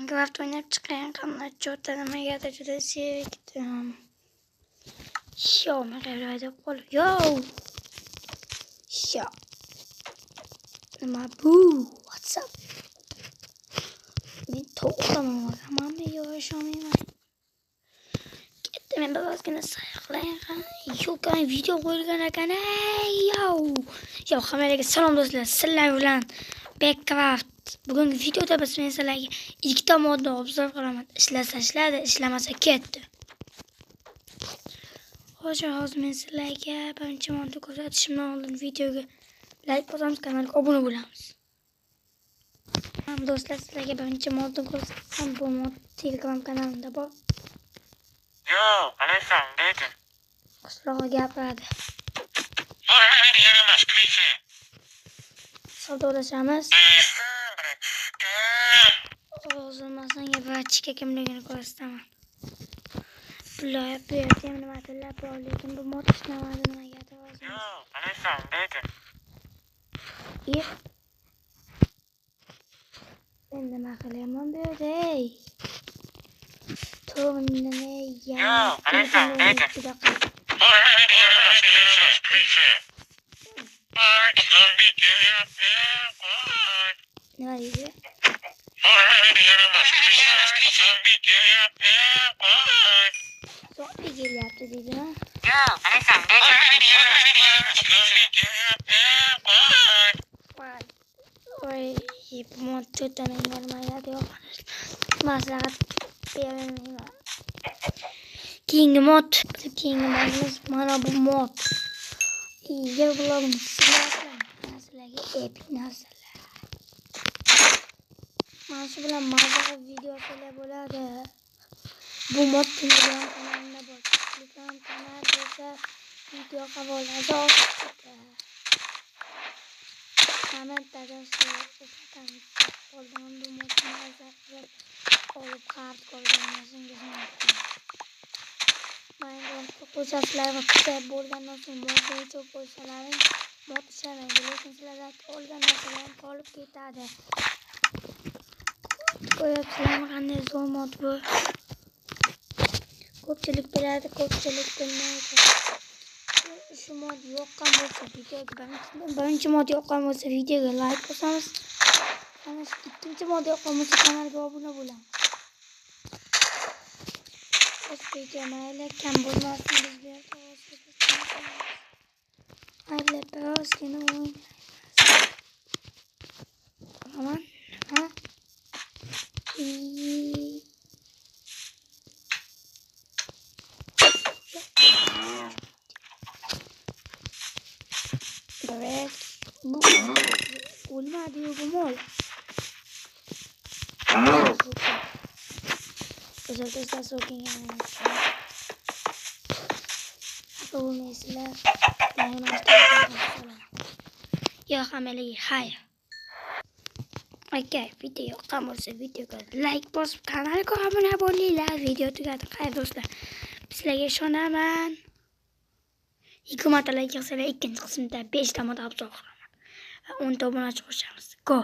Minecraft o'ynab chiqayin, qanday чё-то nimagadir juda zerikdim. Yo, nima qolib. Yo. Yo. Nima bu? WhatsApp. Men to'xtamayman, yo ishonmayman. Ketdim, men birozgina sayr qilayin. Yo'q, video qo'yilgan ekan. Ey, yo. Yo, hammalarga salom do'stlar. Sizlar bilan Backcraft. Bugungi videoda biz men sizlarga ikkita modni obzor qilaman. Ishlasa ishladi, ishlamasa ketdi. Xo'sh, hozir men sizlarga birinchi modni ko'rsatishimdan oldin videoga like bosamiz, kanalga obuna bo'lamiz. Do'stlar, sizlarga birinchi modni ko'rsatsam, bu mod Telegram kanalimda bor. Yo, qalaysan, dedi. Qishlog'i gapiradi. Yaramas, Krisi. Savdolashamiz. Hozir man senga brachka kimligini ko'rsataman. Bular bu yerda ham nimadirlar bor, lekin bu mod ishlamadi nimagadir hozir. Yo, qalaysan, dedi. Men nima qilyapman bu yerda, ey? To'g'rini Yo, qalaysan, dedi. Juda qiyin. Yaramas, Krisi. Nima deydi? Zombi kelyapti deydimi? Yo, qalaysan, dedi. Voy, bu mod juda menga nimagadir yoqmadi. Maslahat bermayman. Keyingi mod, keyingi modimiz mana bu mod. Ega bo'lamiz. Sizlarga epik narsalar. Mana shu bilan maza video sizlar bo'ladi. Bu mod Telegram kanalimda bor. Telegram kanal bo'lsa video havolasi ostida. Kommentarda eslatamiz. Oldin bu modni maza qilib olib hardcore o'ynashingiz mumkin. Minecraftga qo'shasizlar va kuchayib bo'lgandan so'ng modni o'chirib qo'ysalaring mod ishlamaydi, lekin sizlarda olgan narsalar qolib ketadi. Ko'ryapsizlarmi qanday zo'r mod bu? Ko'pchilik biladi, ko'pchilik bilmaydi. Shu mod yoqqan bo'lsa videoga birinchi mod yoqqan bo'lsa videoga like bosamiz. Mana shu ikkinchi mod yoqqan bo'lsa kanalga obuna bo'lamiz. O'z video mayli kam bo'lmasin, biz bu yerda hozir mayli birozgina o'ynaymiz. Aman, ha? Evet. Bu olmadı bu mol. O'zbekiston so'kingan. Bo'lmaysizlar. Yo, hammalarga xayr. Aka, video yoqqan bo'lsa videoga like bosib kanalga obuna bo'linglar. Video tugadi. Xayr do'stlar. Sizlarga ishonaman. 20 ta like yig'salar ikkinchi qismda 5 ta mod obzor qilaman. Va 10 ta obunachi qo'shamiz. Go.